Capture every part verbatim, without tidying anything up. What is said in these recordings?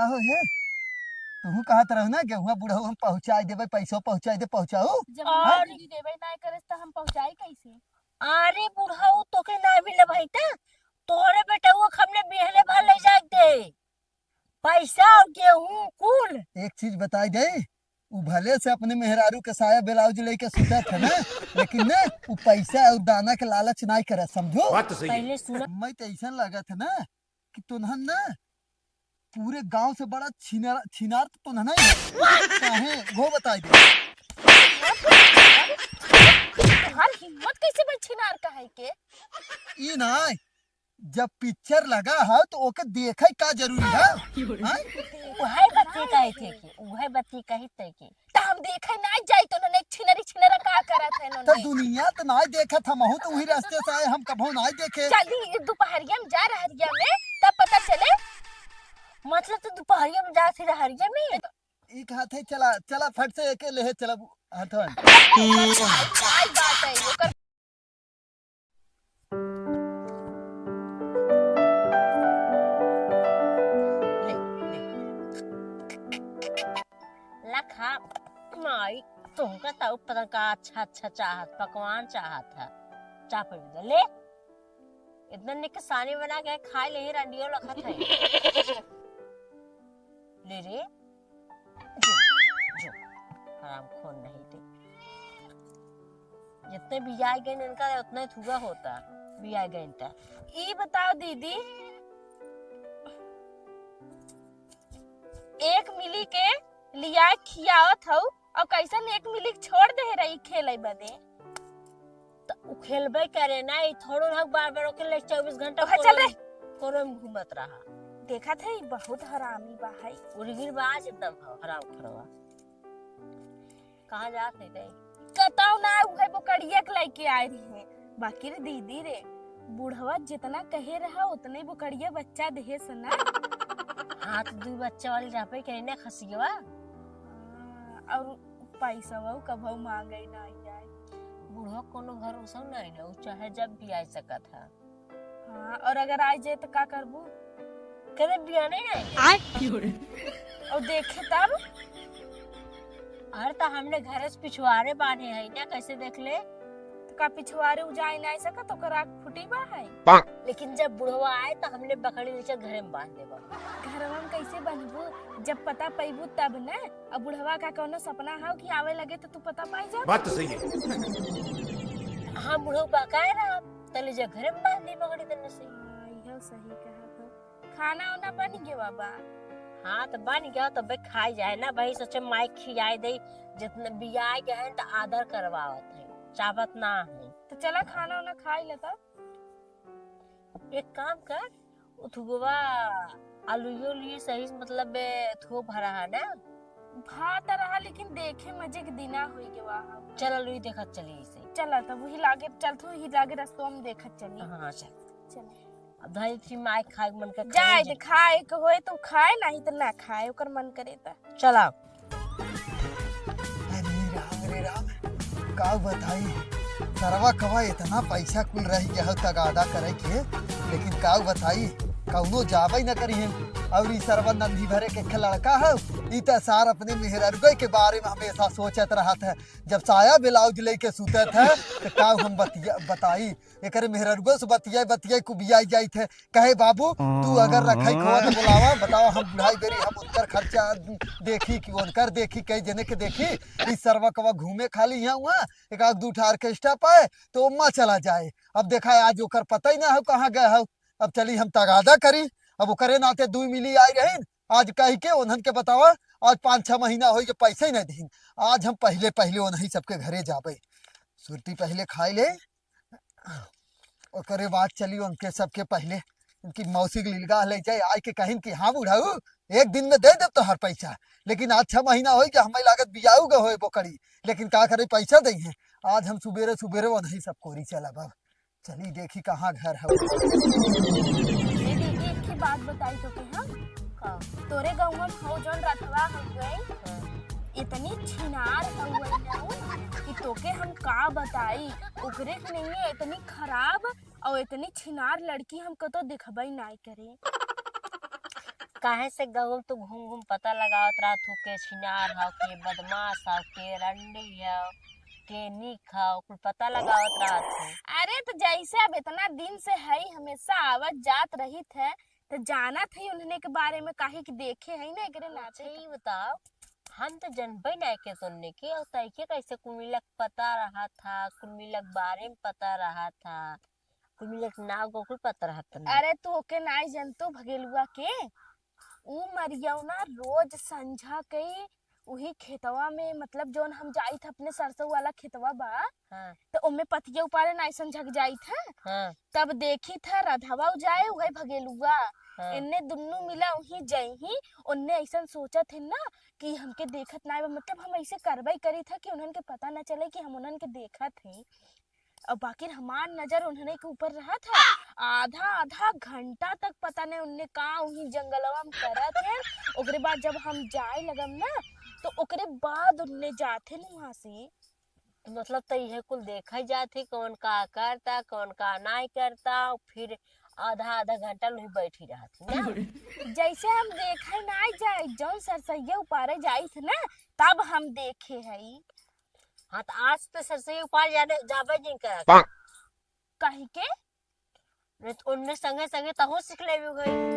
आहो हे, तुहू कहत रहू ना, गेहुआ बुढ़ऊ हम पहुँचाई देबै, पैसो पहुँचाई दे, पहुँचाऊ। जब और हमनी देबै ना करे त हम पहुँचाई कैसे? अरे बुढ़ऊ, तोके ना मिले भाई त तोहरे बेटउआ के हमने बिहले भर ले जाए दे। पैसा और गेहूं कुल। एक चीज बताई दे, उ भले से अपने मेहरारू के साया ब्लाउज लेके सुतत है ना, लेकिन ना, उ पैसा और दाना के लालच नाई करे, समझो? बात तो सही है। पहले सुना। मैं तो ऐसा लागत है ना कि तोन्हन ना पूरे गांव से बड़ा छिनार, छिनार तो तोन्हन ही है। काहे? वो बताई दे। तोहार हिम्मत कैसे बा छिनार कहे के? ई ना, जब पिक्चर लगा है तो ओके देखे का जरूरी है? हाँ? उहे बत्ती कही थे कि, उहे बत्ती कही थे कि। त हम देखे ना जाई तो उन्होंने छिनरी छिनरा का करत है तो उन्होंने। दुनिया तो ना देखत, हमहू तो वही रास्ते से आए, हम कभो ना देखे। चली दोपहरिया में जा रहरिया में, तब पता चले। मतलब तो दोपहरिया में जा फिर रहरिया में। ई कहत है, चला, चला फट से एके लेहे चला हथवन। आई बात है, ओकर ले, ले। लखा, माई, तुमका त ऊपर का अच्छा, अच्छा चाहत, पकवान चाहत है। चाप भी दे, ले। इतना निक सानी बना के खाए ले ही रंडियो लखत है। ले रे। जो, जो। हराम खोर नहीं थे। जितने बियाह गए इनका उतना ही थुआ होता। बियाह गए इनका। ई बताओ दीदी, एक मिली के लिया खियावत हऊ और कैसन एक मिली के छोड़ दे रही खेले बदे? त उ खेलबे करे ना, ई थोड़ो ना बार बार ओके ले चउबीस घंटा ओहे, चल रे। कोरो में, कोरो में घूमत रहा। देखत है, ई बहुत हरामी बा है। उर्गिर बाज एकदम हो, हराम खरवा। कहाँ जात है तई? कतौ ना, उहे बोकड़िया के लेके आए रही है। बाकी रे दीदी रे, बुढ़वा जितना कहे रहा, उतने बोकड़िया बच्चा देहे से ना। हाँ, तो दू बच्चा वाली रहबे करे ना खसियवा। हाँ, और पैसवा कभौ मांगे ना आए। बुढ़वा कोनो भरोसा नहीं ना, उ चाहे जब भी आ सकत है। हाँ, और अगर आ जाए तो का करबू? कदे बियाह नहीं आए। आय। और देखे तब? अरे तो हमने घरे से पिछुआरे बांधे है ना, कैसे देख ले? तो का पिछुआरे उ जाए नहीं सकत, ओकर आँख फूटी बा है? लेकिन जब बुढ़वा आए तो हमने बकरी लेकर घरे में बांध देबा। घरवा में कैसे बंधबू? जब पता पैबू तब न। अब बुढ़वा का कौनो सपना हो कि आवे लगे तो तू पता पाई जा। बात तो सही है। हाँ, बुढ़ऊ बकाए रहा, तले जे घरे में बांध दी बकरी तन्ने से। हाँ, इहो सही कहा तो। खाना उना बन गया बाबा? हाँ, तो बन गया, तो बे खाई जाए ना भाई, सोचे माई खियाई दे, जितने बियाह गए हैं तो आदर करवावत है, चाहत ना है। तो चला खाना उना खाई ले तब। एक काम कर, उथुगवा आलूयो लिए सही से, मतलब, बे, थो भरा है ना? भात रहा, लेकिन देखे मजे के दिना होई के वाह। चल, आलू ही देखत चली इसे। चला, तब वही लागे, चल, तू ही लागे रस्तवा में देखत चली। हाँ, चल। चल। अब धरी थी माय खाए के मन कर जाए खाए दे, खाए के होए तो खाए, नहीं तो ना खाए, ओकर मन करे तो। चला। अरे राम, अरे राम, का बताई, सरवा कवा इतना पैसा कुल रह गया हो तगादा करे के, लेकिन का बताई, कौनो जाबे न करी है। और ई सरवा नन्ही भरे के एक लड़का है, ई त सार अपने मेहररुए के बारे में हमेशा सोचत रहत है। जब साया ब्लाउज लेके सुतत है, तो का हम बतिया, बताई, एकरे मेहररुआ से बतियाई बतियाई कुबियाई जाइत है। कहे, "बाबू, तू अगर रखई खोआ तो बुलावा, बतावा, हम बुढ़ाई बेरी हम उनकर खर्चा देखी कि उनकर देखी, कई जने के देखी, ई सरवा कवा घूमे खाली यहाँ हुआ, एक आध दू ठा ऑर्केस्ट्रा पाए तो ओम्मा चला जाए।" अब देखा, आज ओकर पता ही ना हो कहाँ गए हो। अब चली हम तगादा करी, अब ओकरे नाते दुई मिली आई रही, आज कही के उन्हन के बतावा, आज पाँच छह महीना होई के पैसे ही नहीं दीन। आज हम पहले पहले उन्हीं सबके घरे जाबे, सुरती पहले खाई ले, ओकरे बाद चली उनके सबके पहले उनकी मौसी के लिलगा ले जाए, आए के कहिन कि हाँ बुढ़ऊ, एक दिन में दे देब तोहर पैसा, लेकिन आज छह महीना होई कि हमें लागत बियाऊ गए होए बोकड़ी, लेकिन का करे पैसा दे हैं। आज हम सुबेरे सुबेरे उन्हीं सब कोरी चलब। अब चली देखी कहाँ घर है। ए दीदी, एक ही बात बताई तो के हम। का? तोरे गाँव में हो जौन रथवा हो गए, हाँ। इतनी छिनार हो गई ना कि तोके हम का बताई, ओकरे के नहीं है इतनी खराब और इतनी छिनार लड़की हम कतो देखबई नाई करे। काहे से गाँव में तू घूम घूम पता लगावत रहत हो, के छिनार हौ, के बदमाश हौ, के रंडी हौ, के नीक हौ, कुल पता लगावत रहत हो। अरे तो जैसे अब इतना दिन से है, हमेशा आवत जात रहित है, तो जानत है उन्हने के बारे में, काहे कि देखे है ना एकरे नाते। अच्छा, ई बताओ, हम तो जनबे ना के सुनने के, और तैके कैसे कुल मिला के पता रहा था, कुल मिला के बारे में पता रहा था, कुल मिला के नाव गोकुल पता रहा था ना। अरे तू ओके नाई जनतो भगेलुआ के, ऊ मरियौना रोज संझा के उही खेतवा में, मतलब जौन हम जाइत ह अपने सरसों वाला खेतवा बा, हाँ। तो ओमे पतिया उपारे नाई संझा के जाइत ह। हाँ। तब देखी था रधवा जाए उहे भगेलुआ, हाँ। इन्ने दुन्नू मिला उही जइही, ओन्ने ऐसन सोचत है ना कि हमके देखत नाई बा, मतलब हम ऐसे करवाई करी था कि उन्हन के पता ना चले कि हम उन्हन के देखत हैं। और बाकिर हमार नजर उन्हने के ऊपर रहा था। आधा आधा घंटा तक पता नहीं उनने का उही जंगलवा में करत है। ओकरे बाद जब हम जाए लगम ना, तो ओकरे बाद उनने जात है वहाँ से। तो मतलब तो इहे कुल देखा जात है, कौन का करता, कौन का नाई करता, फिर आधा आधा घंटा लोग बैठी रहत है ना। जैसे हम देखे नाई जाए, जौन सरसैया उपारे जाइत ना, तब हम देखे हई। हाँ, तो आज तो सरसैया उपार जाने, जाबे नहीं करत। काहे के? नहीं तो उनने संगे संगे तहु सीख लेबे गई।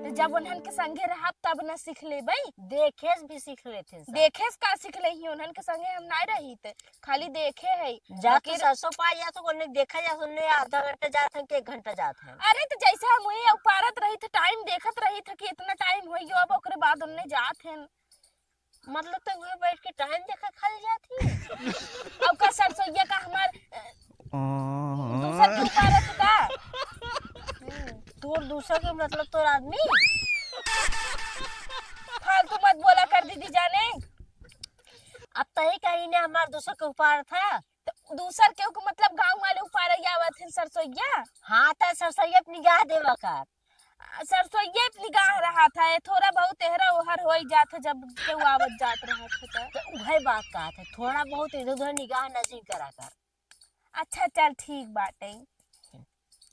तो जब उन्हन के संगे रहब तब न सीख लेबे। देखे से भी सीख लेते हैं सब। देखे से का सीख ले ही, उन्हन के संगे हम ना रही थे, खाली देखे है। जा तो बाकी सरसों पा जा तो उन्हें देखा जा, उन्हें आधा घंटा जात हैं कि एक घंटा जात हैं। अरे तो जैसे हम वही उपारत रही थे, टाइम देखत रही थे कि इतना टाइम हो गयो, अब ओकरे बाद उन्हें जात हैं। मतलब तो उहे बैठ के टाइम देखा खाली जात ही। अब का सरसोइया का हमार, अ, दूसर के उपारत का? तोर दूसर के मतलब तोर आदमी? फालतू मत बोला कर दीदी जाने। अब तही कही ने हमार दूसर के उपारत है। तो दूसर केहू के मतलब गाँव वाले उपारे आवत हैं सरसोइया? हाँ, तो सरसोइया पे निगाह देवा कर। आ, सरसोइये पे निगाह रहत है, थोड़ा बहुत एहरा ओहर होई जात है जब केहू आवत जात रहत है तो। तो उहे बात कहत है, थोड़ा बहुत इधर उधर निगाह नजर करा कर। अच्छा चल ठीक बाटे।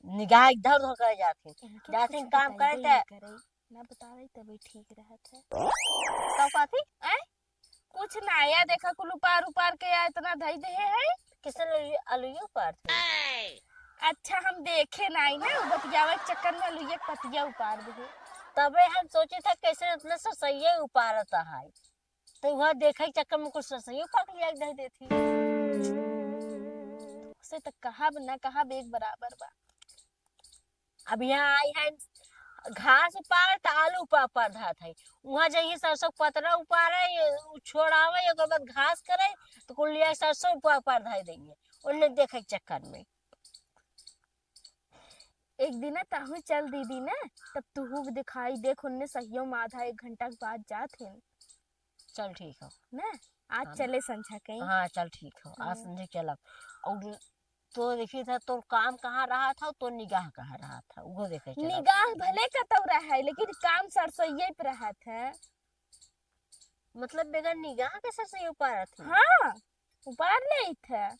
निगाह इधर उधर करे जात है। इनके जात कुछ है काम बताइबे करे नहीं ते। करे, ना बतावे तबे ठीक रहत है। का कहती? आय? कुछ ना, या देखा कुल उपार उपार के या इतना धई देहे है। किसन आलू, आलूए उपार थे। अच्छा, हम देखे नाई ना, उ बतियावे के चक्कर में आलूए के पतिया उपार देहे। तबे हम सोचे था कैसे इतना सरसैया उपारत है, तो वह देखे के चक्कर में कुछ सरसैया उपार के लिया के धई देती। से तो कहब ना कहब एक बराबर बा। अब यहाँ आई है घास उपार त आलू उपार, उपार धात है। वहाँ जाइए सरसों पतरा उपारे, ये उ छोड़ावे, ओकर बाद घास करे, तो कुल लिया सरसों उपार, उपार धाई देंगे। उन्हें देखे के चक्कर में। एक दिन ना तहु चल दीदी ना, तब तुहू दिखाई देख, उन्हें सहियों में आधा एक घंटा के बाद जात हैं। चल ठीक हो। ना, आज हाँ। चले संझा कहीं। हाँ, चल ठीक हो, आज हाँ। संझा चलब। और तो देखी था, तोर काम कहाँ रहा था, तोर निगाह कहाँ रहा था, उहो देखे चलब। निगाह भले कतौ रहा है, लेकिन काम सरसोइये पे रहा था। मतलब, बेगर निगाह के सरसोइये उपारत है? हाँ, उपार ले था।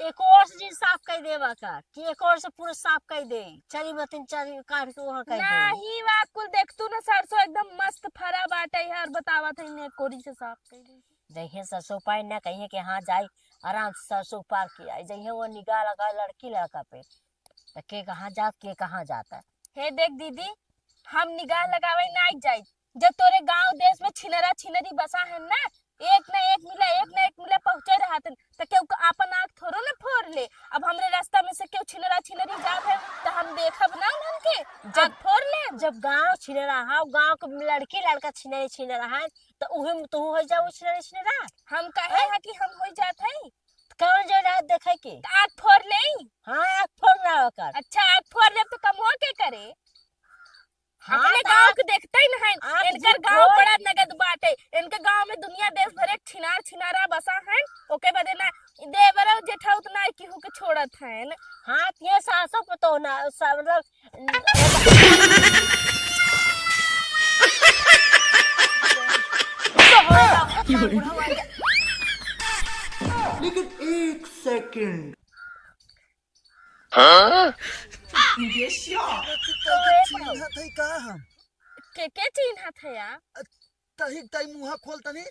एक ओर से जी साफ कर देवा का, कि एक ओर से पूरा साफ कर दे, चरी बतिन चरी काट के वहाँ कर दे। नहीं, वा कुल देख तू ना, सरसों एकदम मस्त फरा बाटे है, और बतावत है, ने कोरी से साफ कर दे। जइहे सरसों पाए ना कहिए कि हाँ जाई, आराम से सरसों उपार के आई, जइहे वो निगाह लगा लड़की लड़का पे, तो के कहाँ जात, के कहाँ जाता। हे देख दीदी, हम निगाह लगावे ना जाई, जब तोरे गांव देश में छिनरा छिनरी बसा है ना, एक ना एक मिला, एक ना एक मिला पहुंचे रहत हैं, तो केहू के आपन आँख थोड़ो ना फोड़ ले। अब हमरे रास्ता में से केहू छिनरा छिनरी जात है, तो हम देखब ना उन्हन के, जब आँख फोड़ ले। जब गांव छिनरा है, गांव के लड़की लड़का छिनरी छिनरा है, तो उहे में तू हो जाओ छिनरी छिनरा। हम कहे हैं? हैं कि हम हो जात है? कौन जो रात देखे के? तो आँख फोड़ ले। हाँ, आँख फोड़ रहा ओकर। अच्छा, आँख फोड़ ले तो कमवा के करे? हाँ, अपने तो गाँव आप, के देखते ही नहीं। आप इनकर झूठ गाँव बोल बड़ा नगद बाटे। इनके गाँव में दुनिया देश भर एक छिनार छिनारा बसा है। ओके बदे ना देवरो जेठाउत ना केहू के छोड़त हैं। हाँ, ये सासों पे तो ना, सा-, मतलब, लेकिन एक सेकंड। हाँ? ये क्या? चिन्हत है का हम? के, के चीन्हत है या? तही तई मुँह खोल तनी।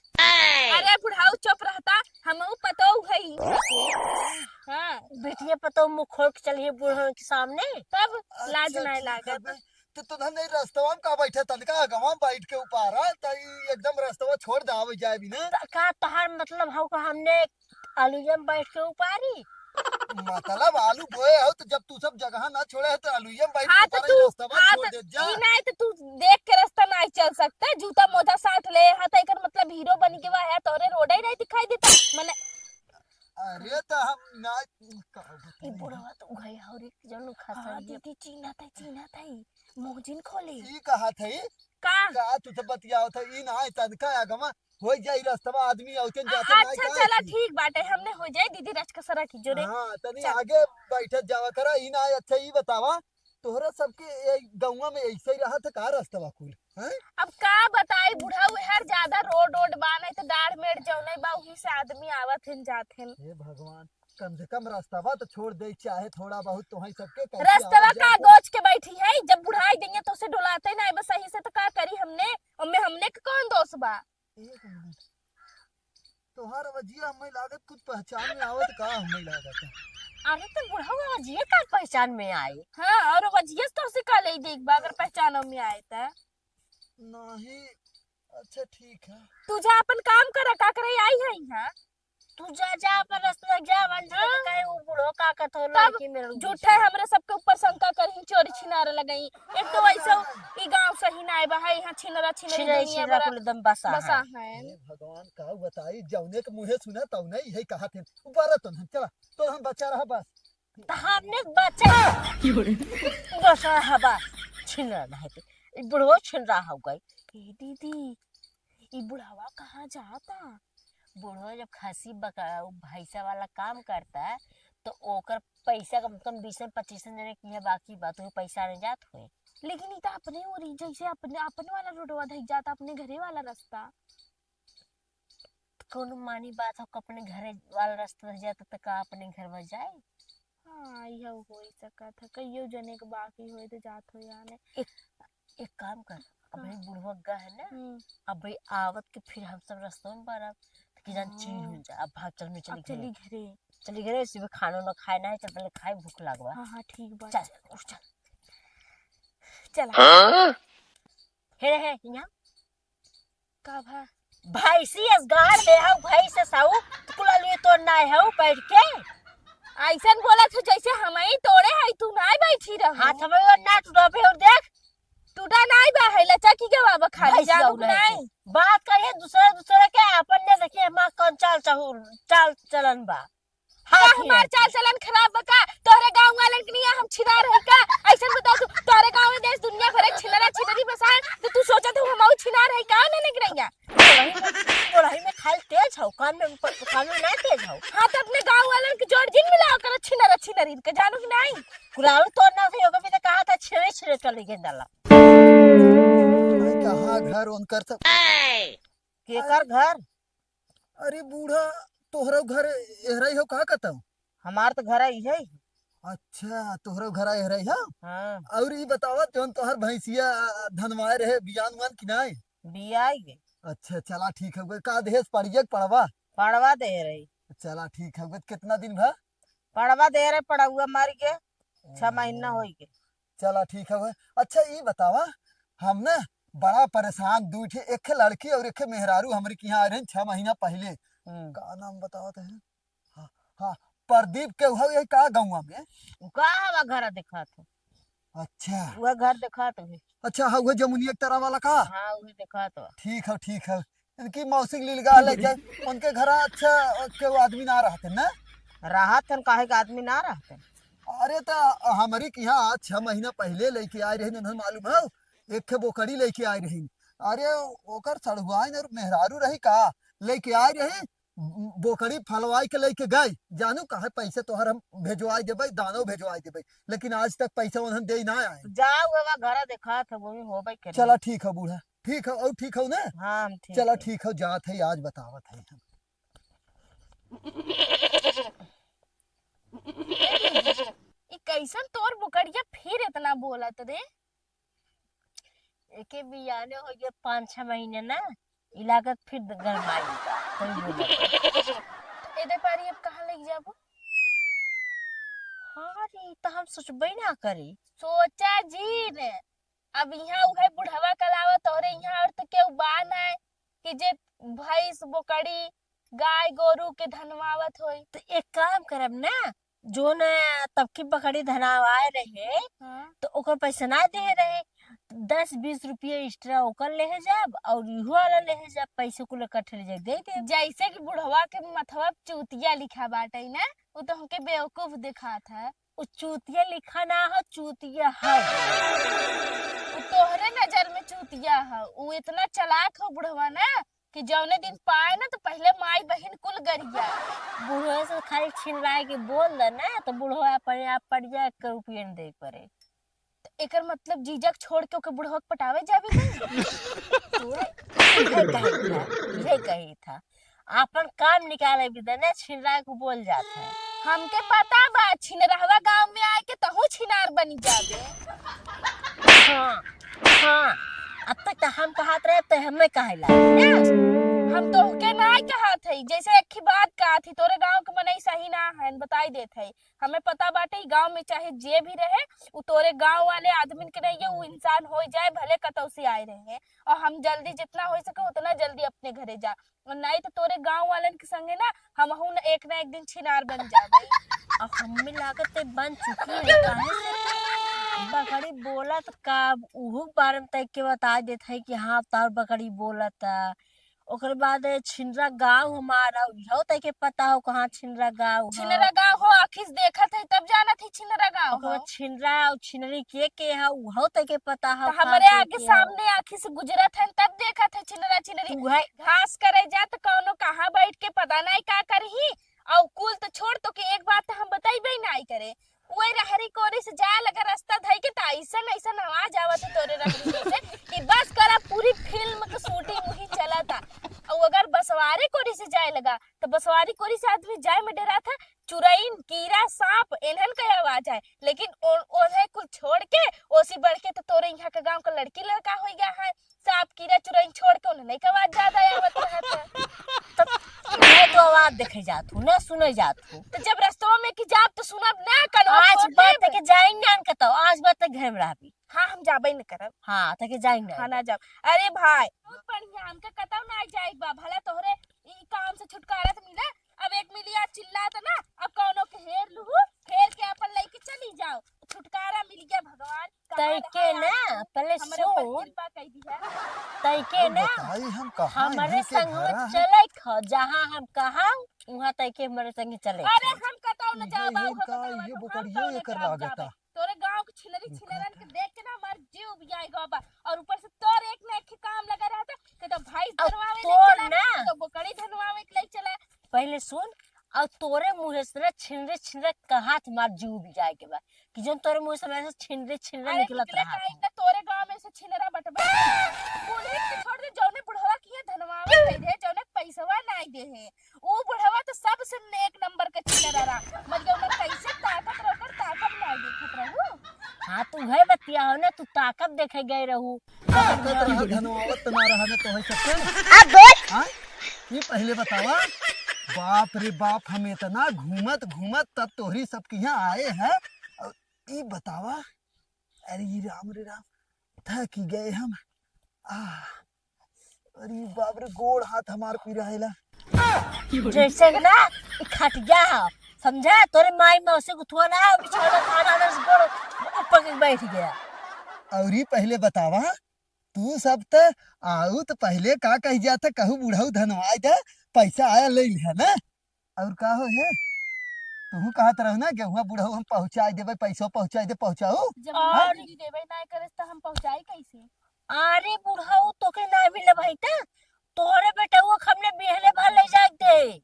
अरे बुढ़ऊ चुप रहता, हमहू पतोह है इहाँ के। हाँ। बेटिया पतोह मुँह खोल के चलिए बूढ़न के सामने। तब लाज अच्छा, नाय ठीक है लागत। बे। तो तुहन नहीं रस्तवा में का बैठे, तनिका अगवा में बैठ के उपारा, त ई एकदम रस्तवा छोड़ दे, आवे जाए भी ना। त का तोहार मतलब हौ कि हमने अलुइया में बैठ के उपारी? मतलब आलू बोए हो तो जब तू सब जगह ना छोड़े है तो अलुइया में बैठ हाँ, के तो उपारा, तू, रस्तवा हाँ, छोड़ तो देत जा। ई नाय तो तू देख के रस्ता नाय चल सकता, जूता मोजा साथ ले, हाँ, तो एकर मतलब हीरो बन के बा, है तोरे रोडे नाय दिखाई देता, मने अरे तो हम ना, का ई बताई? बुढ़वा तो उघाई हौरी जौन हाँ, खसरिया। दीदी, चीन्हत है, चीन्हत है। मोहजिन खोले। ई कहा थई? का? का तू तो बतियावत है, ई ना है, तनका आगमा हो जाई रस्तवा, आदमी औते आ, जाते ना अच्छा, जाए चला, की। ठीक बाटे, हमने हो जाए दीदी रचकसरा की जोरे। हाँ, तनी चल। आगे बैठत जावा करा, ई ना है। अच्छा, ई बतावा, तोहरा सबके ए गौवा में ऐसे ही रहत है का रस्तवा कुल? हैं? अब का बताई बुढ़ऊ, हर ज्यादा रोड, रोड बा, नहीं तो डाढ़ मेड़ जौने बा, उही से आदमी आवत हिन, जात हिन। हे भगवान, कम से कम रस्तवा तो छोड़ दे, चाहे थोड़ा बहुत तोहई सबके कैसे रस्तवा आवत का जात। गोच के बैठी है, जब बुढ़ाई देंगे तो उसे डोलाते ना, बस सही से तो का करी हमने, ओमे हमने के कौन दोष बा? एक मिनट, तोहार आवाजिया हमें लागत कुछ पहचान में आवत का, हमें लागत है। अरे तो बुढ़ऊ आवाजिया का पहचान में आई? हाँ, और आवाजिया से तो उसे का ले देख बा, अगर पहचान में आए तो। नहीं, अच्छा ठीक है। तू जा अपन काम कर, का करे आई है यहाँ? तू जा, जा अपन रस्ता जा, मन से हाँ। कहे वो बूढ़ो का कथो तब लड़की में लड़की झूठे से। हमरे सबके ऊपर शंका करही, चोरी छिनार लगई। एक तो वैसे ई गांव सही ना आए बा, है यहाँ छिनरा छिनरी छिनरा दुनिया छिनरा भरा कुल एकदम बसा बसा है। है। हे भगवान, का बताई, जौने के मुँहे सुना तौने ही है कहा थे। ऊपर तो हम चला, तो हम बचा रहा बस। त हमने बचा बसा हवा छिनरा है तो। ई बुढ़वा छिनरा हो गई। ए दीदी, ई बुढ़वा कहाँ जाता? बुढ़वा जब खसी बका-, उ भैंसा वाला काम करता, तो ओकर पैसा कम से कम बीस पच्चीस जने की है, बाकी बात वो पैसा नहीं जात हुए। लेकिन ई तो अपने ओरी, जैसे अपने, अपने वाला रोडवा धई जाता, अपने घरे वाला रास्ता। कौनो मानी बात हो, अपने घरे वाला रास्ता धई जाता, तो का अपने घर में जाए? हाँ, यह हो ही सकत है। कहियो जने के बाकी होए तो जात हो या नहीं। एक, एक काम कर, अब हाँ। भाई बुढ़वा गा है ना, हम्म। अब भाई आवत के फिर हम सब रस्तों में बरब, तो कि जान चीज हाँ। हो जा। अब भाग चल, मैं अब चली चली घरे। घरे। चली घरे, सुबह खाना ना खाए ना है, चल पहले खाए, भूख लागवा। हाँ, हाँ, ठीक बा। चल, उठ चल। चल। हाँ? हे, हे, यहाँ। का भा? भैंसी अस गाड़ दे हऊ, भैंस अस हऊ, त कुल अलुए तोड़ नाय हऊ बैठ के। ऐसन बोलत हो जैसे हमई तोड़े हई, तू नाय बैठी रहू। हाथ हमई और ना टूटबे और देख। टूटा नाय बा, है लचकी के बाबा खाली भैंस जानू जाऊ कि नहीं नाय? तू। बात करिए दूसरे, दूसरे के, अपन ने देखिए हमार कौन चाल चहु-, चाल चलन बा। का हाथ हमार हिलाई। चाल चलन खराब बा का? तोहरे गाँव वालन के निया हम छिनार है का? ऐसन बताओ तू, तोहरे गाँव में देश दुनिया भरे छिनरा छिनरी बसा है, तो तू सोचत हो हम छिनार है का? ना निकरैया। बोलही में, बोलही में खाली तेज हौ, काम में, काम में ना तेज हौ। हाँ, तो अपने गाँव वालन के जोड़ जिन मिलाओ करो छिनरा छिनरी के, जानू कि नहीं? कुलाऊ तोड़ना से होगा भी तो कहा था छिनरे छिनरे चले गए डाला। भाई, कहाँ घर उनकर सब? केकर घर? अरे बूढ़ा, तोहरा घर एहराई हो का कतौ? हमार तो घर आई है। अच्छा, तोहरा घर एहराई हो? हाँ। और ई बतावा, जौन तोहर भैंसिया धनवाए रहे, बियान उयान कि नाय? बियाई गए। अच्छा, चला ठीक है। का दहेज पड़िया के पड़वा? पड़वा दे रही। चला ठीक है। कितना दिन भा? पड़वा दे रहे, पड़ौआ मर गए, छह महीना ओ। होई गए। चला ठीक है। अच्छा, ई बतावा, हम ना बड़ा परेशान, दू ठे, एक ठे लड़की और एक ठे मेहरारू हमरे के यहाँ आ रहे हैं छह महीना पहले। हम्म। का नाम बतावत है? हाँ, हाँ, प्रदीप के हौ, यही का गौवा में? उ का हवा घर दिखात हो? अच्छा। वह घर दिखात हो। अच्छा, हाँ, वह जमुनिया के तरह वाला का? हाँ, वही दिखात हो। ठीक है, ठीक है। इनकी मौसी के लीलगा ले जाए, उनके घर अच्छा केहू आदमी ना रहते ना? रहत हन, काहे के आदमी ना रहते? अरे, त हमरी के यहाँ आज छह महीना पहले लेके आए रहे, उन्हें मालूम है, एक ठे बोकड़ी लेके आए रही। अरे, ओकर सड़ुआइन और मेहरारू रही का, लेके आए रही, बोकड़ी फलवाई के लेके गए, जानू काहे पैसे तोहर हम भेजवाई देबे, दानो भेजवाई देबे, लेकिन आज तक पैसा उन्हें दे ना आए। जाओ, बाबा, घर दिखात है, वो भी होबे करे। चला, ठीक है बूढ़ा, ठीक है, और ठीक हो ना? हाँ, हम ठीक चला, है। ठीक हो, जात है, आज बतावत है हम। ई कैसन तोर बुकड़िया फिर इतना बोलत रे? एके बियाने हो गए पाँच छह महीने ना, ई लागत फिर गरमाई बा, कोई बोले। एदे पारी अब कहाँ लेके जाबू? हाँ रे, तो हम सोचबे ना करी। सोचा जी ने, अब यहाँ उहे बुढ़वा के अलावा तोहरे यहाँ और तो केहू बा ना कि जे भैंस, बोकड़ी, गाय, गोरू के धनवावत होई। तो एक काम करब ना, जो न तब की बकरी धनवाए रहे, हाँ। तो ओकर पैसा ना दे रहे, दस बीस रुपया extra ओकर लेहे जाब और इहो वाला लेहे जाब, पैसे कुल इकट्ठे ले जाब, दे देब। जैसे कि बुढ़वा के मथवा चूतिया लिखा बाटे ना, वो तो हमके बेवकूफ दिखात है। उ चूतिया लिखा ना हो, चूतिया है। उ तोहरे नजर में चूतिया है, उ इतना चालाक हो बुढ़वा ना कि जौने दिन पाए ना तो पहले माई बहिन कुल गरिया। बुढ़वा से खाली छिनराय के बोल दे ना तो बुढ़वा अपने आप पड़ जाए, एक रुपया न दे पड़े। तो एकर मतलब जीजा के छोड़ के ओके बुढ़वा के पटावे जाबी नहीं? तू इहे कही था, इहे कही था। आपन काम निकाले भी देने छिनरा के बोल जात है। हमके पता बा, छिनरहवा गांव में आए के तहू छिनार बनी जाबे। हाँ, हाँ, अब तक तो हम कहत रहे, अब तो हमें कहे ला, ना? हम तोहके ना कहत हई, जैसे एक ही बात कहत ही, तोरे गांव के मनई सही ना है, बताई देत हई। हमें पता बाटे, ई गांव में चाहे जे भी रहे, उ तोरे गांव वाले आदमी के नहीं है, उ इंसान हो जाए, भले कतौ से आए रहे। और हम जल्दी जितना हो सके उतना जल्दी अपने घरे जा, और नहीं तो तोरे गांव वालन के संगे ना हमहू न एक ना एक दिन छिनार बन जाबे। अब हमें लागत है बन चुकी है, काहे से कि बकरी बोलत का, उहू के बारे में तय के बता देत है कि हाँ, तार बकरी बोलत है। ओकर बाद छिनरा गाँव हमारा, उहौ तय के पता हो कहाँ छिनरा गाँव है। छिनरा गाँव हो, आँखी से देखत है तब जानत है छिनरा गाँव ओकर बाद हो। छिनरा और छिनरी के के है, उहौ तय के पता हो तो कहाँ हमरे के आगे के है। सामने आँखी से गुजरत है तब देखत है छिनरा छिनरी। तू है घास करे जा तो कौनो कहाँ बैठ के पता नहीं का करही। और कुल तो छोड़, तो के एक बात तो हम बताइबे नहीं करे, ओए रहरी कोरी से जाए लगा रास्ता धई के, त ऐसन ऐसन आवाज आवत है तोरे रहरी में से कि बस करा, पूरी फिल्म के shooting वही चलता। और अगर बसवारी कोरी से जाए लगा, तो बसवारी कोरी से आदमी जाए में डरा था, चुरैन, कीड़ा, सांप, इन्हन का आवाज आए, लेकिन ओ-, ओन्हे कुल छोड़ के ओसी बढ़ के तो तोरे यहाँ के गांव का लड़की लड़का हो गया है, सांप, कीड़ा, चुरैन छोड़ के उन्हें नहीं का आवाज ज्यादा आवत रहत है। तब मैं तो आवाज देखे जात हूँ, ना सुने जात हूँ। तो जब रस्तवा में की जाब तो सुनब ना, कनवा आज खोल बात लेब। तक जाइन ना कतौ, आज बात तक घर में रहबी। हाँ, हम जाबे न करब। हाँ, तक जाइन ना। हाँ, ना जाब। अरे भाई, बहुत बढ़िया, हमके कतौ ना जाए बा, भला तोहरे ई काम से छुटकारा तो मिले। अब एक मिलिया चिल्लात ना, अब कौनो के हेर लूहू, हेर के अपन लेके चली जाओ, छुटकारा मिल गया भगवान। कहाँ तैके रहा ना, आदमी? पहले हमरे ऊपर सुन। कृपा कई दी है। तैके अब ना, बताई हम कहाँ हमरे इनके संग घरा है? चले ख, जहाँ हम कहा, उहाँ तैके हमरे संग चले अरे ख। हम कतौ न ये जाबा, इनका, उहाँ कतौ ये न बोकरियो जाबा। एकर लागता। तोरे गांव के छिनरी छिनरन के देख के ना हमार जीव उबियाए गवा बा। और ऊपर से तोर एक ना एक काम लगा रहता, कतौ भैंस अब धनवावे ले तोर चला, ना। कतौ बोकरी धनवावे के ले चला। पहले सुन, और तोरे मुँह से ना छिनरी छिनरा कहा तुम्हार जीव उबियाए के बा, कि जौन तोरे मुँह से वैसे छिनरी छिनरा अरे निकलत निकले रहा काहे था। ना तोरे गांव में से छिनरा बटबा। पुलिस के छोड़ दे, जौने बुढ़वा किहे धनवावे दे दे, जौने पैसवा नाई दे है। ऊ बुढ़वा तो सबसे एक नंबर के छिनरा रहा। मतलब ओकर कैसे ताकत रहो, ओकर ताकत ना देखत रहू। हाँ, तू है बतिया हो ना, तू ताकत देखे गए रहू। ताकत रहा, धनवावत तो ना रहा ना तो है सकते। अब बोल। हाँ? ये पहले बतावा, बाप रे बाप, हम इतना घूमत घूमत तब तोहरी सबके यहाँ आए हैं। और ई बतावा, अरे राम रे राम, थक गए हम। आह, अरे बाप रे, गोड़ हाथ हमार पिराएला। जैसे कि ना, ई खटिया है, समझा? तोरे माई मौसी को थुआ ना हो, बिछौना खाना में से गोड़ ऊपर के बैठ गया। और ई पहले बतावा, तू सब त आऊ त पहले का कह जात, कहू बुढ़ऊ धनवाई दे, पैसा आया ले लिहा ना। और का हो हे? तुहू कहत रहो ना, गेहुआ बुढ़ऊ हम पहुँचाई देबे, पैसो पहुँचाई दे, पहुँचाऊ? जब और मजदूरी देबे ना करे त हम पहुँचाई कैसे? अरे बुढ़ऊ, तोके ना मिले भाई त तोहरे बेटउआ के हमने बिहने भर ले जाए दे।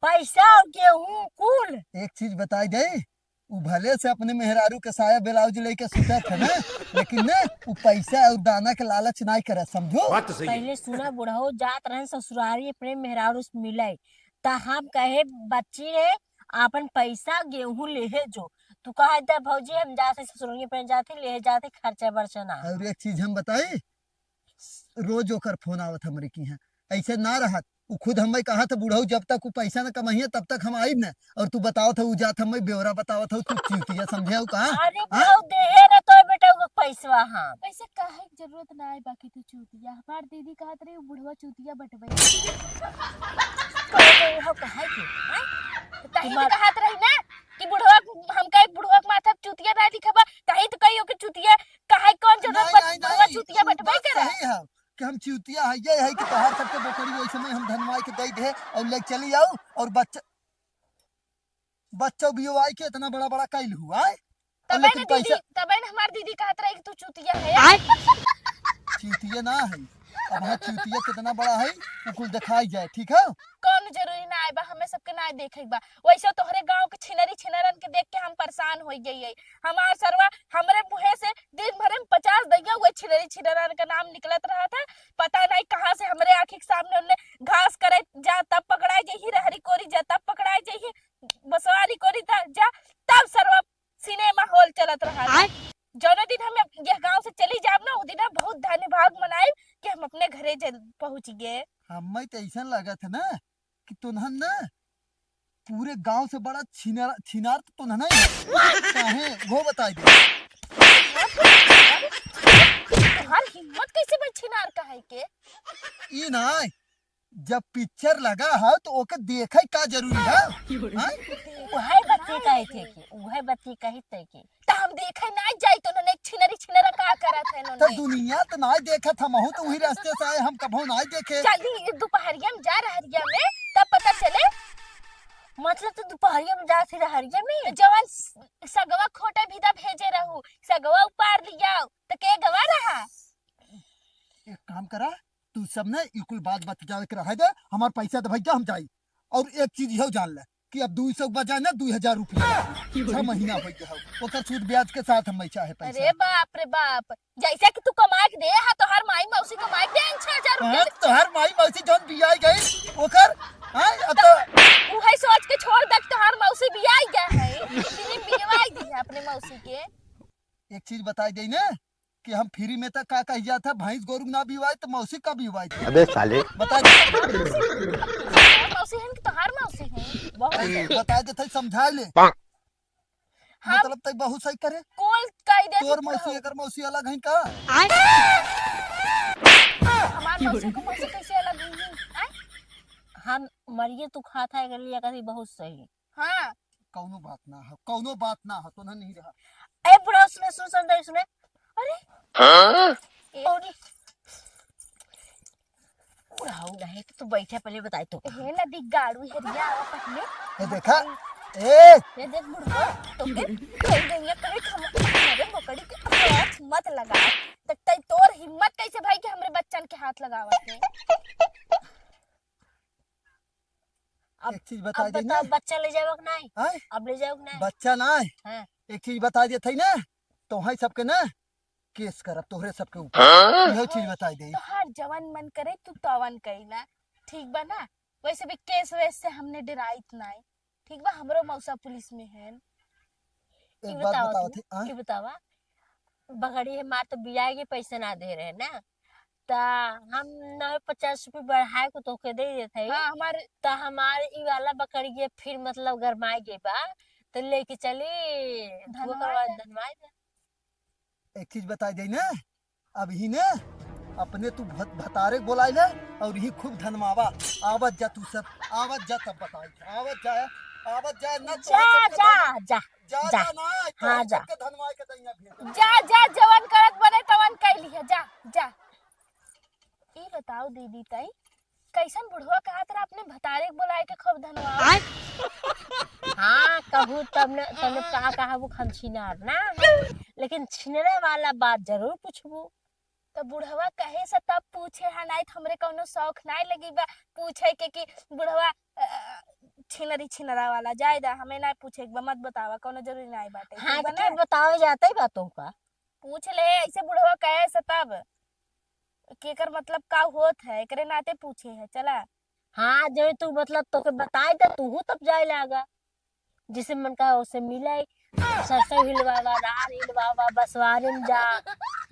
पैसा और गेहूं कुल। एक चीज बताई दे, उ भले से अपने मेहरारू के साया ब्लाउज लेके सुतत है ना, लेकिन ना, उ पैसा और दाना के लालच नाई करे, समझो? बात तो सही है। पहले सुना बुढ़ऊ, जात रहन ससुरारी अपने मेहरारू से मिले, त हम कहे, "बच्ची रे, आपन पैसा गेहूं लेहे जो, तू कहा था, "भौजी, हम जात है ससुरलिये पर जात है, ले जात है, खर्चा बर्चा ना।" और एक चीज हम बताई, रोज ओकर फोन आवत हमरे किहाँ, ऐसे ना रहत। उ खुद हमें कहा था, "बुढ़ऊ, जब तक उ पैसा न कमाइए, तब तक हम आइब न।" और तू बतावत हो, उ जात हमें ब्यौरा बतावत हो, तू चूतिया समझे हो कहा? अरे हाँ? बुढ़ऊ, देहे ना तो बेटा, उ पैसवा हम। पैसा काहे के जरूरत ना आए, बाकी तू चूतिया। हमार दीदी कहत रही, "उ बुढ़वा चूतिया बटबे।" तो, तो हो कहे के, हाँ? तही तो तुम्हार कहत रही ना कि बुढ़वा, हमका एक बुढ़वा के माथा पे चूतिया ना दिखाबा, तही तो कही ओके चूतिया, काहे कौन जरूरत नहीं, बा-, नहीं, बुढ़वा नहीं, चूतिया ई बटबे बात करा। सही है कि हम चूतिया है, ये है कि तोहार सबके बोकरी वही समय हम धनवाई के दे दे और ले चली आओ और बच्चा, बच्चा बियवाई के इतना बड़ा बड़ा कैल हुआ है। और तबे लेकिन ना दीदी, पैसा तबे ना हमार दीदी कहत रही कि तू चूतिया है। आय? चूतिया ना है, अब हाँ चूतिया कितना बड़ा है, वो कुल दिखाई जाए, ठीक है? कौन जरूरी ना आए बा, हमें सबके ना देखे बा। वैसे तोहरे गांव के छिनरी छिनरन के देख के हम परेशान हो गई है। हमार सरवा हमरे मुंहे से दिन भर में पचास दैया हुए छिनरी छिनरन का नाम निकलत रहा था। पता नहीं कहाँ से हमरे आँखी के सामने उनने घास करे जा तब पकड़ाए जही, रहरी कोरी जा तब पकड़ाए जही, बसवारी कोरी जा, जा तब सरवा सिनेमा हॉल चलत रहा था। आय? जौने दिन हम यह गांव से चली जाब ना, उ दिन हम बहुत धन्य भाग मनाइब कि हम अपने घरे जल-, पहुँच गए। हमें तो ऐसा लगा था ना कि तुन्हन ना पूरे गांव से बड़ा छिनार, छिनार तो तुन्हन ही है। काहे? वो बताई दे। तुम्हार हिम्मत कैसे भाई छिनार कहे के? ई ना, जब पिक्चर लगा है तो ओके देखे का जरूरी है? हाँ? उहे बत्ती कही थे कि, उहे बत्ती कही थे कि। तो हम देखे ना जाई तो उन्होंने छिनरी छिनरा का करत है तो उन्होंने। दुनिया तो ना देखत, हमहू तो वही रास्ते से आए, हम कभो ना देखे। चली दोपहरिया में जा रहरिया में, तब पता चले। मतलब तो दोपहरिया में जात ही रहरिया में? तो जवन स-, सगवा खोटे भिदा भेजे रहू, सगवा उपार लियाओ, तो के गवा रहा? एक काम करा, तू सब ने ई कुल बात बतियावे के रहे दे, हमार पैसा दे भैया, हम जाई। और एक चीज इहो जान ले कि अब दुई सौ के बजाय ना दुई हजार रुपया, छह महीना हो गया हो, ओकर सूद ब्याज के साथ हम चाहे पैसा। अरे बाप रे बाप, जैसे कि तू कमा के दे हा, तोहार माई मौसी कमा के दे छह हजार रुपया। हाँ, तोहार माई मौसी जौन बियाई गई, ओकर, हाँ, अब तो तो उहे सोच के छोड़ दे, तोहार मौसी बियाई गया है, फिर बियाई दी है अपने मौसी के। एक चीज बताई दे ना, कि हम फ्री में तक का कही जात है, भैंस गोरू ना बिवाई तो मौसी का बिवाई थी। अबे साले। बता दे। मौसी हैं कि तोहार मौसी हैं? बहुत ए, बता दे थे, समझा ले। हम मतलब तई बहुत सही करे। कॉल कह दे तोर मौसी, एकर मौसी अलग हैं का? आय? हमार मौसी को मौसी कैसे अलग हुई? आय? हम मरिए तू खात है, एकर लिए कभी बहुत सही। हाँ। कौनो बात ना हो, कौनो बात ना हो, तो ना नहीं रहा। ए बुढ़ा, सुने, सुन, सुन, सुने। अरे। हाँ? ए, अरे। बुढ़ाऊ नहीं तो तू बैठे, पहले बताई तो। हे नदी गाड़ू हेरिया, आवा पहले। ए देखा, ए। ये देख बुढ़वा, तो के, तो गैया करे खम-, हमारे बकरी के आवाज मत लगा। तक तई तोर हिम्मत कैसे भाई कि हमरे बच्चन के हाथ लगावत है? अब, एक चीज बता अब दे बताओ, ना। बच्चा ले जाओ कि नहीं? हैं? अब ले जाओ कि नहीं? बच्चा ना है। हाँ। एक चीज बता दे थई ना, तो है सबके ना केस करब तोहरे सबके ऊपर। हाँ? इहो चीज बता दे। तोहार जवन मन करे तू तवन कइला, ठीक बा ना? वैसे भी केस वेस से हमने डराइत नाई, ठीक बा? हमरो मौसा पुलिस में है। एक ई बात बतावा बतावा तू, थे, हाँ? ई बतावा, बगड़ी हमार तो बियाह के पैसे ना दे रहे ना, त हम नवे पचास रुपये बढ़ाए को तोके दे देत हई। हाँ, हमार त हमार ई वाला बकरिए फिर मतलब गरमाए गई बा, त लेके चली धनवाए धनवाए दे। दे। एक चीज बताई दे ना, अब ही ने अपने तू भत-, भतारे के बोलाई ले और ही खूब धनवावा। आवत जा तू सब, आवत जा तब बताई, आवत जा, आवत जा ना तो जा, सबके जा, धन-, जा। जा, जा। जा ना, हाँ, तोहरे जा। सबके धनवाए के दैया भेज। जा, जा, जवन करत बने तवन कइ लिहे, जा, जा। ई बताओ दीदी ताई, कैसन बुढ़वा कहत रहा अपने भतारे के बोलाए के खूब धनवाओ? आय? हाँ, कहू तब ने, तब ने का कहा वो खम छिनार ना, लेकिन छिनरे वाला बात जरूर पूछबू। तो बुढ़वा कहे से तब पूछे है, नाई तो हमरे कौनो शौक नाई लगी बा पूछे के कि बुढ़वा, अ, छिनरी छिनरा वाला जाए दा, हमें ना पूछे के बा, मत बतावा, कौनो जरूरी नाई बाटे, हाँ, ठीक बा तो ना? के बतावे जाते ही बा तोहका? पूछ ले, ऐसे बुढ़वा कहे से तब केकर मतलब का होत है, एकरे नाते पूछे है, चला। हाँ, जब तू मतलब तोके बताए त तूहू तब जाए लागा, जिसे मन का उसे मिले, सरसों हिलवावा, रार हिलवावा, बसवारी में जा,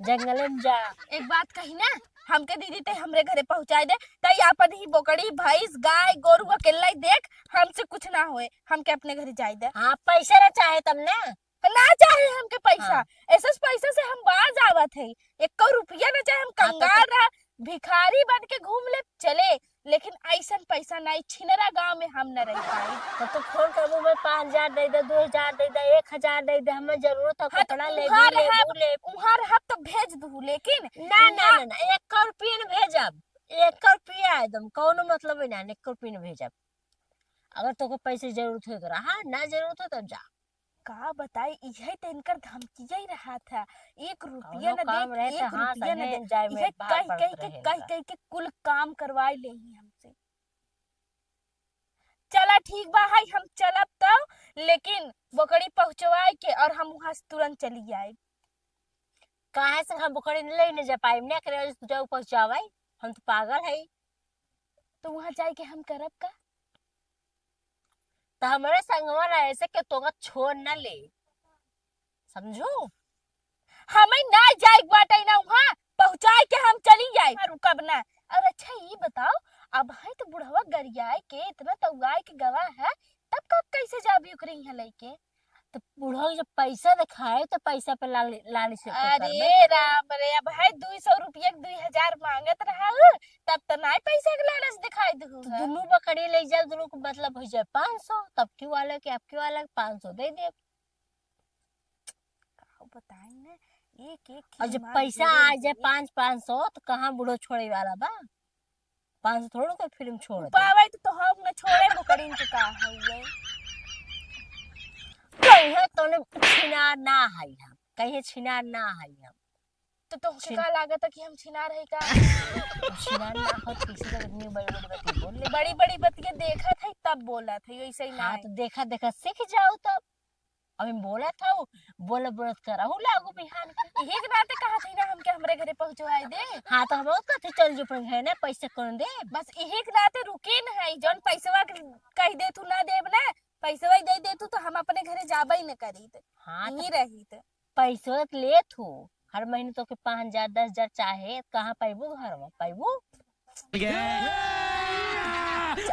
जंगल में जा। एक बात कही ना, हमके दीदी ते हमरे घरे पहुँचाइ दे, तई आपन ही बोकड़ी, भैंस, गाय, गोरू अकेला ही देख, हमसे कुछ ना होए, हमके अपने घरे जाइ दे। हाँ, पैसा ना चाहे तब ना। ना चाहे हमके पैसा, हाँ। ऐसे पैसा से हम बाज आवत है, एको रुपया ना चाहे, हम हाँ, तो कंगाल रहा, भिखारी बन के घूम ले चले, लेकिन ऐसन पैसा नाई, छिनरा गाँव में हम न रह पाई। तो तू फोन करबू, मैं पाँच हजार दे दे, दो हजार दे दे, एक हजार दे दे, हमें जरूरत है, हाँ, तो कपड़ा ले उहाँ भी, रहब, लेबू, लेबू। उहाँ रहब तो भेज दू, लेकिन ना, ना, उहाँ ना, ना, एक रुपया न भेजब, एक रुपया एकदम, कौनो मतलब ही ना, एक रुपया न भेजब। अगर तोके पैसे जरूरत हो तो रहा, ना जरूरत हो तब जा। का बताई, इहे त इनकर धमकिया ही रहा था। एक रुपया कौनो न काम दे, रहे त एक हाँ, रुपया न संगे दे। जाए में इहे बार कह, पड़त कह के, रहे कह, इनका। कह के कुल काम करवाई ले ही हमसे। चला ठीक बा, है हम चलब तो, लेकिन बोकड़ी पहुँचवाए के और हम वहाँ से तुरंत चली आए। काहे से हम बोकड़ी ले न जा पाई, ना करे तू जाऊ पहुँचावाई, हम तो पागल है। तो वहाँ जाए के हम करब का? त हमरे संगवा रहे से के तोका छोड़ न ले, समझू? हमें ना जाए के बाटे ना, वहाँ पहुँचाए के हम चली जाए, रुकब ना। और अच्छा ये बताओ, अब है तो बुढ़वा गरियाए के इतना तौआए के गवा है, तब का कैसे जाबी ओकरे यहाँ लेके? तो बुढ़वा के जब पैसा दिखाए तो पैसा पे लाल-, लालच से तो करबे अरे करबे। राम रे, अब है दुई सौ रुपया के दुई हजार मांगत रहा हूँ, तब तो नाई पैसा के लालच दिखाई दू तो है। दुनू बकरी ले जाओ, दुनू को मतलब हो जाए पाँच सौ, तब क्यों वाले के, अब क्यों वाले के पाँच सौ दे दे। का बताई ना, एक एक और जब खिलमा पैसा गिरे आ जाए गिरे। पाँच, पाँच सौ, तो कहाँ बुढ़ो छोड़े वाला बा? पाँच सौ थोड़ो कोई फिल्म छोड़ दे। पावे तो, तो हम न छोड़े, बोकरीन के का हउए। कहिए तोने छिनार ना हई हम, कहिए छिनार ना हई हम। तो तोहके छिन- का लागत है कि हम छिनार है का? छिनार ना हो, किसी का इतनी बड़ी बड़ी बातें बोल ले। बड़ी बड़ी बतिया देखत है तब बोलत है, ऐसे ही ना हाँ, है। तो देखा देखा सीख जाओ तब। अभी बोलत हऊ, बोलत बोलत करहु लागू बिहान के। यही के नाते कहत हई ना हमके हमरे घरे पहुँचवाई दे। हाँ, तो हम और कथी चल जो अपन घर ना, पैसे कौन दे? बस यही के नाते रुके न हई, जौन पैसवा के कह दे तू ना देब ना, पैसवा दे दे तू तो हम अपने घरे जाबे ही न करीत। हाँ, तो यहीं रहीत। पैसवा तो लेत हूँ, हर महीने तोके पाँच हजार, दस हजार चाहे, कहाँ पैबू घर में? पैबू?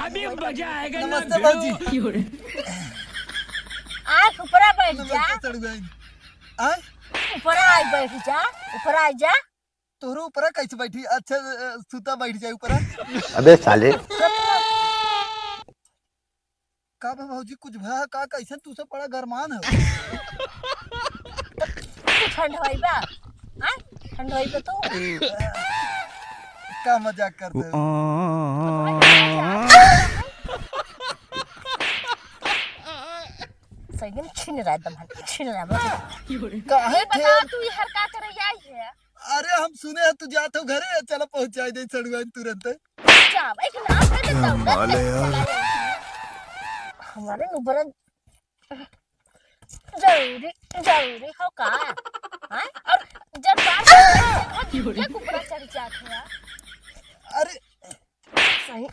अभी मजा आएगा ना नमस्ते भिड़ू। भौजी। आय, ऊपरा बैठ जा। नमस्ते सड़ुआइन। आय? ऊपरा आय, बैठ जा, ऊपरा आय जा। तोहरो ऊपरा कैसे बैठी? अच्छा, अ, सुता बैठ जाए ऊपरा। अबे साले। का बा भौजी, कुछ भा का? कैसन तू सब बड़ा गरमान हो? तू ठंड होई बा? हाँ? ठंड होई बा तू? का मजाक करते हो? सही में छिन रहा एकदम, छिन रहा बस। काहे ये बता, ठेर? तू ये हर का करे आई है? अरे, हम सुने हैं तू जात हो घरे, चलो पहुँचाई दे सड़ुआइन तुरंत। जाओ, एक नाम है तो क्या दौड़त बाल है चला यार? जाओ। हमारे नु बड़ा जरूरी, जरूरी हो का? हाँ? और जब बात करते हैं, तो ये कुकड़ा चढ़ जात है यार। अरे, सही,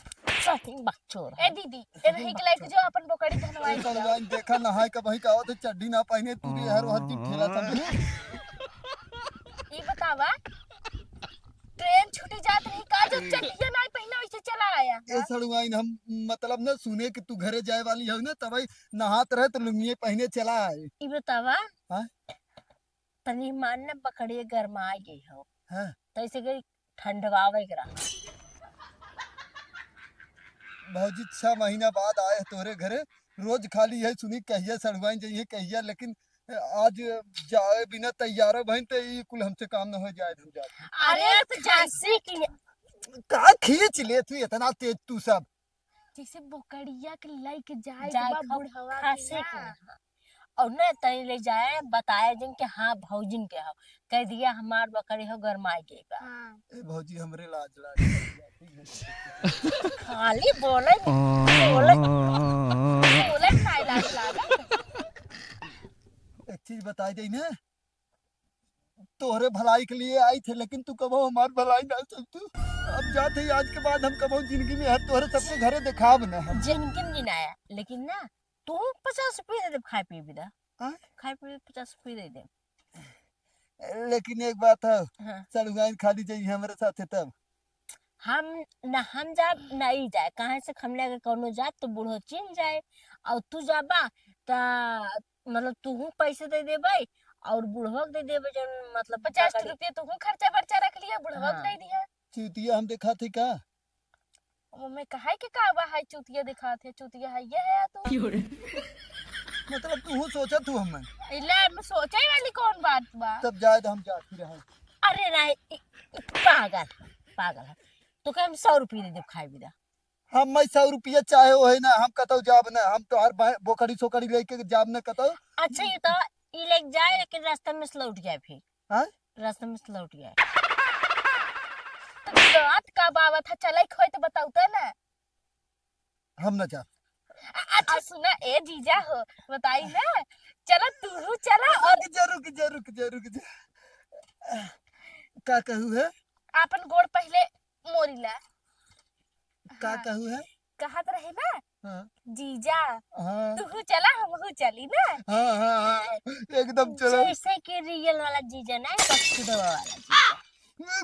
सही बकचोद ए है। दीदी, ए नहीं के लायक जो अपन बोकड़ी धनवाई ए सड़ुआइन, देखा नहाए के वहीं का आवत है, चड्डी ना पहने, तू ये हर वहर की ठेला समझू। ई बतावा, ट्रेन छूटी जात रही का, जो चड्डिया नाई पहिना वैसे चला आया? ए सड़ुआइन, हम मतलब न सुने कि तू घरे जाए वाली हो न, तबई नहात रहे तो लुंगिये पहिने चला आए। ई बतावा, हाँ? तनी मान न बकड़िए गरमाए गई हो। हाँ। तो ऐसे गई ठंडवावे के रहा। भौजी, छह महीना बाद आए तोहरे घरे, रोज खाली है सुनी कहिया सड़ुआइन जाइए कहिया, लेकिन आज जाए बिना तैयार भइन त ई कुल हमसे काम न हो जाए, हम जात हई। अरे, अरे, तो जैसे कि का खींच ले तू इतना तेज तू सब? जैसे बोकड़िया के लइके जाए के जाए बा खा-, बुढ़वा के खासे के ना। ना। और ना तनी ले जाए, बताए जिन के हाँ भौजिन के हो, कह दिया हमार बकरी हो गरमाई गई बा। हाँ। ए भौजी, हमरे लाज लाज लग जाती है। खाली बोले, बोले, बोले खाए लाज लागे। एक चीज बताई दे ना, तोहरे भलाई के लिए आई थे, लेकिन तू कबो हमार भलाई ना समझू। अब जात है, आज के बाद हम कबो जिंदगी में हर तोहरे सबके घरे देखाब ना हम। जिंदगी में ना आया, लेकिन ना, तू पचास रुपये दे दे खाए पिए बिदा। हाँ? खाए पी पचास रुपये दे दे। लेकिन एक बात है, हाँ। सड़ुआइन खाली जाई हमरे साथे तब। हम न, हम जाब, न ई जाए, काहे से हमने अगर कौनो जाब तो बूढ़ो चिन्ह जाए, और तू जाबा त मतलब तूहू पैसे दे देबे और बूढ़ो के दे देबे, जौन मतलब पचास पकड़ी। रुपये तूहू खर्चा बर्चा रख लिया, बुढ़वा के हाँ। दे दिया। चूतिया हम देखात है का? ओमे कहाई के का बा, है चूतिया देखात है, चूतिया है ये है तू। क्यों रे? मतलब तूहू सोचत हूँ हमें। इले में सोचे वाली कौन बात बा? तब जाए तो हम जात ही रहे। अरे नहीं, इ, इ, पागल, पागल है। तो कहे हम सौ रुपये दे देब खाए बिना। हम मैं सौ रुपया चाहे हो है ना, हम कतौ जाब ना, हम तोहार बा-, बोकड़ी सोकड़ी लेके जाब ना कतौ। अच्छा, ये तो ई लेके जाए, लेकिन रास्ता में से लौट जाए फिर। हाँ? रास्ता में से लौट जाए। तो बात का बावत है, चले खोए तो बताऊ तो ना। हम ना जाब। अ-, अच्छा सुना, ए जीजा हो, बताई ना, चला तू चला और रुक जा, रुक जा, रुक जा, रुक जा। का कहू है? आपन गोड़ पहले मोरी ला। का हाँ। कहू है? कहत रहे ना, हाँ। जीजा, हाँ। तू चला, हमहू चली ना। हाँ, हाँ, हाँ, एकदम चलो। जैसे कि रियल वाला जीजा ना, कस्तूरबा वाला जीजा।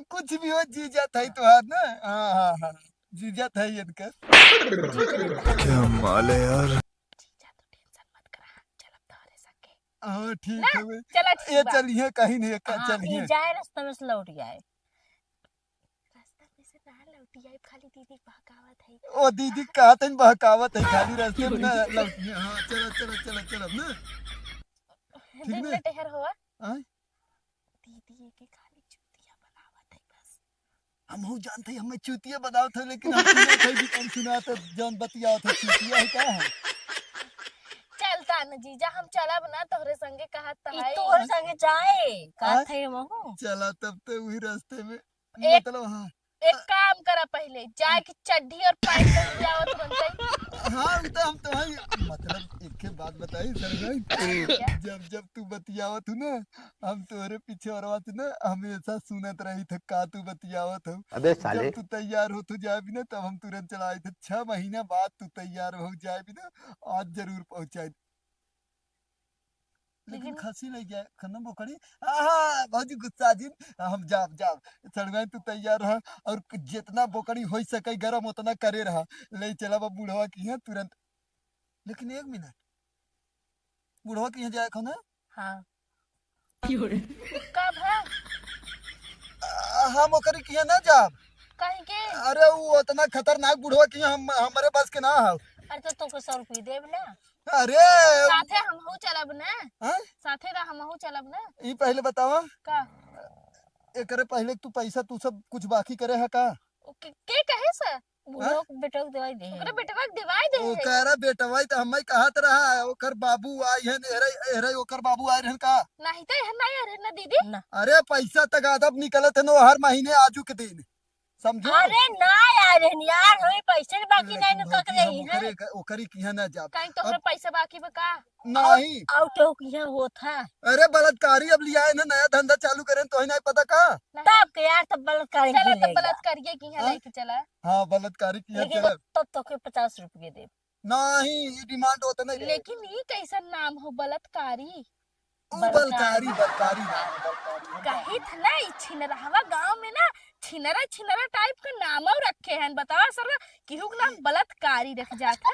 कुछ भी हो, जीजा था ही तोहार ना। हाँ, हाँ, हाँ, जीजा था ही इनकर। जीजा था। क्या माल है यार। जीजा, तू टेंशन मत करा, हम चलब तोहरे संगे। हाँ, ठीक ना, है बे। चला, ठीक ये बा। चलिए, कहीं नहीं, का हाँ, चलिए। ये जाए रास्ता में से लौट जाए। रास्ता में से ना लौटी आई, खाली दीदी बहकावत है। ओ दीदी कहत है बहकावत है, खाली रास्ते में ना लौटी है। हाँ, चला, चला, चला, चला ना। ठीक दिन ना? में टहर हुआ। आय? दीदी एके खाली चूतिया बनावत है बस। हमहू जानत है, हमें चूतिया बनावत है, लेकिन हम सुनत है कि कौन सुनात है, जौन बतियावत है, चूतिया है का है? चलता न जीजा, हम चलब ना तोहरे संगे, कहत ई है। तोहरे संगे जाए, कहत आय? है हमहू। चला तब तो वही रास्ते में। एक, मतलब, हाँ। एक काम करा, पहले जाए के चड्ढी और पैंट पहन के आओ तुरंते। हाँ, उ तो हम तो हई, मतलब, एक बात बताई सर भाई, क्या? जब, जब तू बतियावत हूँ ना, हम तोहरे पीछे और बात ना हमेशा सुनत रही थे, का तू बतियावत हो। अबे साले। जब तू तैयार हो तो जाए भी ना, तब हम तुरंत चला आए थे। छह महीना बाद तू तैयार हो जाए भी ना, आज जरूर पहुँचाए। लेकिन लेकिन खसी ले जाए, खन्ना बोकड़ी। हाँ, हाँ, भौजी गुस्सा जिन, हम जाब, जाब। सड़ुआइन तू तैयार रह और जितना बोकड़ी हो सके गरम उतना करे रहा। ले चला बा बुढ़वा की है तुरंत। लेकिन एक मिनट, बुढ़वा की है जाए खाना? हाँ। कब है? आ, हम ओकरी किहे ना जाब। काहे के? अरे, उ ओतना खतरनाक बुढ़वा किहे हम, हमरे बस के ना हव। अरे, तो तोके सौ रुपये देब ना। अरे। साथे हमहू चलब ना। हाँ? साथे ना हमहू चलब ना। ई पहिले बतावा। का? एकरे पहिले तू पैसा तू सब कुछ बाकी करे है का? ओ, के, के कहे से? हाँ? बुढ़वा के बेटवा के देवाई दे है। ओकरे बेटवा के देवाई दे है। ओकरा बेटवा त हम्मे कहत रहा, ओकर बाबू आई हन, एहरे, एहरे ओकर बाबू आए रहन का? नहीं त एहर नहीं आए रहन ना दीदी। ना। अरे पैसा तक आदब निकलत है नो हर महीने आजू के दिन। समझो? अरे ना यार, रहन यार, होई पैसे न बाकी लेकिन नहीं न भौजी, ककरे हम ही है। ओकरे क-, ओकरी किहाँ ना जाब। कहीं तोहरे अब पैसा बाकी बा का? नहीं। और तो किहाँ होत है। अरे बलात्कारी अब लियाए ना, नया धंधा चालू करेन, तोहे नहीं पता का? नहीं। तब के यार, तब बलात्कारी चला, की तब ले जा। बलात्कारिये किहाँ हाँ? लेके चला। हाँ, बलात्कारी किहाँ लेकिन चला। तब तोके पचास रुपये देब। नहीं, ई demand होत नहीं रे। लेकिन ई कैसन नाम हो, बलात्कारी? उ बलकारी, बलकारी। बलकारी नाम है, बलकारी। हम कहित ना, ई छिनरहवा गाँव में ना छिनरा, छिनरा type का नामो रखे हैं। बतावा सरवा, केहू के नाम बलात्कारी रख जात है।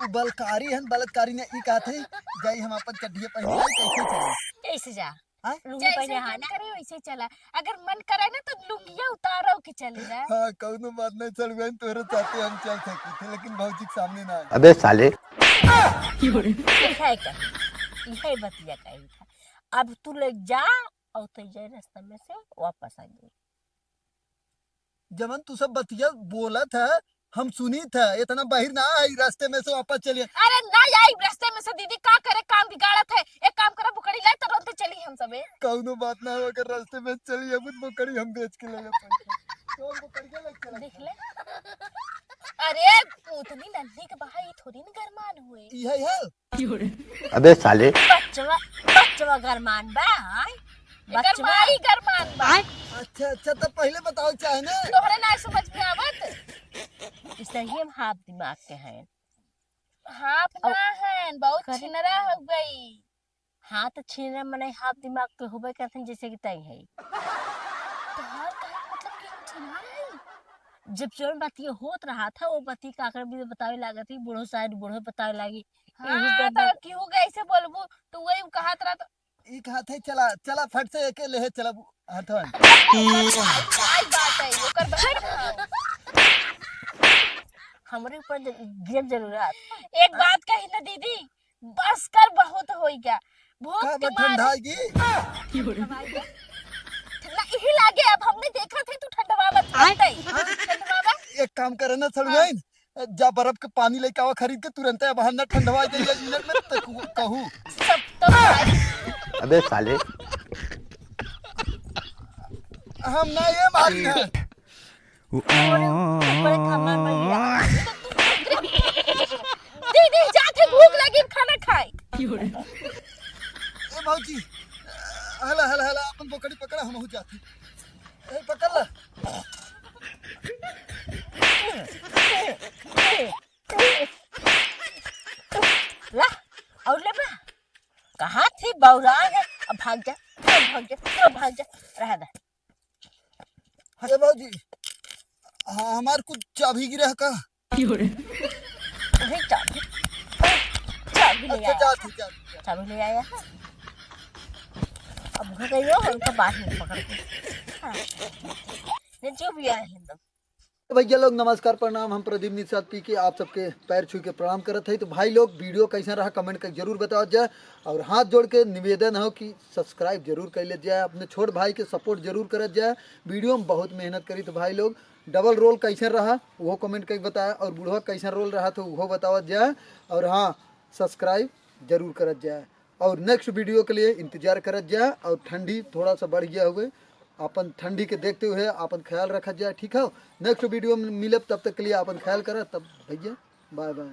उ बलकारी हन, बलात्कारी ने ई कहत है, जाई हम अपन चड्ढिया पहन के कैसे चली? कैसे जा? हाँ? लुंगी जैसे पहने मन हाँ ना? करे वैसे चला। अगर मन करे ना तो लुंगिया उतारो के चली ना। हाँ, कौनो बात नहीं, सड़ुआइन तोहरे साथे हम चल सकी थे, लेकिन भौजी के सामने ना। अबे साले। इहे कही, इहे बतिया कही था। अब तू ले जा और तो ये रास्ता में से वापस आ जाए। जवन तू सब बतिया बोलत है, हम सुनी थे, इतना बाहिर ना आई, रास्ते में से वापस चलिए। अरे ना आई रास्ते में से, दीदी का करे, काम बिगाड़त है। एक काम करा, बुकड़ी लाए, तुरंत चली हम सबे। कौनो बात ना हो, अगर रास्ते में चली, हम बोकड़ी हम बेच के ले पैसा। कौन बोकड़ी के लेके चला? देख ले। अरे उतनी नन्ही के बहाई थोड़ी न गरमान हुए। इहे है। अबे साले। बचवा, बचवा गरमान बा, आय? एकर बचवा। माई गरमान बा। अच्छा, अच्छा, तो पहले बताओ चाहे ना। तोहरे ना समझ में आवत? इसलिए हम हाफ दिमाग के हैं। हाफ अब ना हैं, बहुत करे छिनरा हो गई। हाँ, तो छीने मने हाथ दिमाग के होबे करथिन, जैसे कि तई है। तोहार कहे के मतलब कि हम छिनार हई? जब जौन बात ये होत रहा था, वो बात ये का कर भी बतावे लागत ही, बूढ़ो साइड बूढ़ो बतावे लागी। हाँ, एही तो तो केहू के ऐसे बोलबू, तो वही कहत रहा तो ई कहत है, चला, चला फट से एके लेहे चला हथवन। आई बात है, ओकर बात है। हमरे ऊपर ज-, गिरब जरूरत। एक बात कही ना दीदी, बस कर, बहुत होई गया। भूख का के बा मारे ठंडाई की? ना, यही लागे, अब हमने देखा थे तू ठंडवा मत आय। करते। ठंडवा बा। एक काम करे ना सड़ुआइन, जा बर्फ के पानी लेके आवा खरीद के तुरंते, अब हम ना ठंडवा जाइए एक मिनट में तो कहू। सब तो भाई। अबे साले। हम ना ये मारी है। ऊपर खम्मा में लिया। दीदी, जाके भूख लगी, खाना खाए। ए भौजी, हला, हला, हला, अपन बोकड़ी पकड़ा, हम हो जाते। ए, पकड़ ला। ला, और ले बा। कहाँ थी बौरा है? अब भाग जा, अब भाग जा, अब भाग जा, रह दे। अरे भौजी, हाँ, हमार कुछ चाबी गिरा है का? वही चाबी, चाबी ले अच्छा, आया। जा तू, जा तू, जा। चाबी ले आया है। अब घर गई हो, उनका बाहर नहीं पकड़ के। हाँ। ये जो भी आए हैं, एकदम। भैया लोग नमस्कार प्रणाम, हम प्रदीप निषाद पी के आप सबके पैर छू के प्रणाम करत है। तो भाई लोग, वीडियो कैसा रहा कमेंट कर जरूर बतावत जाए, और हाथ जोड़ के निवेदन हो कि सब्सक्राइब जरूर कर लेत जाए, अपने छोट भाई के सपोर्ट जरूर करत जाए। वीडियो में बहुत मेहनत करी। तो भाई लोग, डबल रोल कैसे रहा वो कमेंट करके बताए, और बुढ़वा कैसा रोल रहा तो वो बतावत जाए, और हाँ, सब्सक्राइब जरूर करत जाए। और नेक्स्ट वीडियो के लिए इंतजार करत जाए। और ठंडी थोड़ा सा बढ़ गया हुए, अपन ठंडी के देखते हुए अपन ख्याल रखत जाए, ठीक है? नेक्स्ट वीडियो में मिलब, तब तक के लिए अपन ख्याल करत, तब भैया बाय बाय।